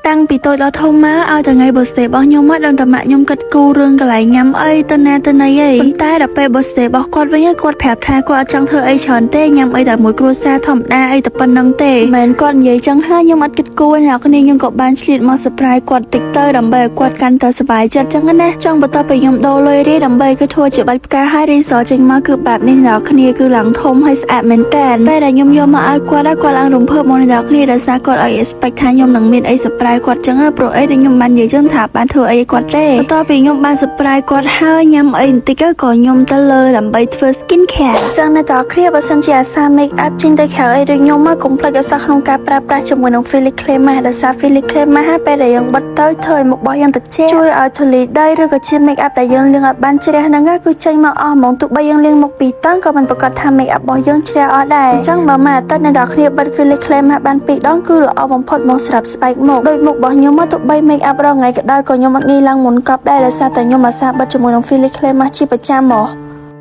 តាំងពីតូចដល់ធំមកឲ្យតែថ្ងៃ birthday របស់ខ្ញុំមកដឹងតែម៉ាក់ខ្ញុំគិតគូររឿងកន្លែងញ៉ាំអីទៅណាទៅណីអីប៉ុន្តែដល់ពេល birthday របស់គាត់វិញគាត់ប្រាប់ថាគាត់អត់ចង់ធ្វើអីច្រើនទេញ៉ាំអីតែមួយគ្រួសារធម្មតាអីតែប៉ុណ្្នឹងទេមិនមែនគាត់និយាយចឹងហើយខ្ញុំអត់គិតគូរអ្នកគ្នាខ្ញុំក៏បានឆ្លៀតមក surprise គាត់តិចទៅដើម្បីឲ្យគាត់កាន់តែសប្បាយចិត្តចឹងណាចង់បន្ទាប់ពីខ្ញុំដូរលុយរីដើម្បីគេធ្វើជាបាច់ផ្កាហើយរីសចេញមកគឺបែបនេះអ្នកគ្នាគឺឡើងធំហើយស្អាតមែនតើពេលដែលខ្ញុំយកមកឲ្យគាត់គាត់ឡើងរំភើបមកអ្នកគ្នាដោយសារគាត់ឲ្យ expect ថាខ្ញុំនឹងមានអី surprise គាត់ចឹងព្រោះអីដែលខ្ញុំបាននិយាយចឹងថាបានធ្វើអីគាត់ទេបន្ទាប់ពីខ្ញុំបាន surprise គាត់ហើយញ៉ាំអីបន្តិចក៏ខ្ញុំទៅលើដើម្បីធ្វើ skin care ចឹងអ្នកទាំងគ្នាបើសិនជាអាសា make up ចេញទៅក្រៅអីដូចខ្ញុំមកកុំភ្លេចឲ្យសោះក្នុងការប្រើប្រាស់ជាមួយនឹង Felix Clay Mask ដោយសារ Felix Clay Mask ពេលដែលយើងបិទទៅធ្វើឲ្យមុខរបស់យើងត្រជាក់ជួយឲ្យធូលីដីឬក៏ជា make up ដែលយើងលាងឲ្យបានជ្រះហ្នឹងគឺចេញមកអស់ហ្មងទោះបីយើងលាងមុខពីរតង់ក៏មិនប្រកាសថា make up របស់យើងជ្រះអស់ដែរអញ្ចឹងបើមួយអាទិត្យអ្នកទាំងគ្នាបិទ Felix Clay Mask បានពីរដងគឺល្អបំផុតមកស្រាប់ស្បែកមុខដូចមុខរបស់ខ្ញុំមកទោះបី make up រាល់ថ្ងៃក៏ដោយក៏ខ្ញុំអត់ងាយឡើងមុនកប់ដែរដោយសារតែខ្ញុំអាសាបិទជាមួយនឹង Felix Clay Mask ជាប្រចាំហ្មង។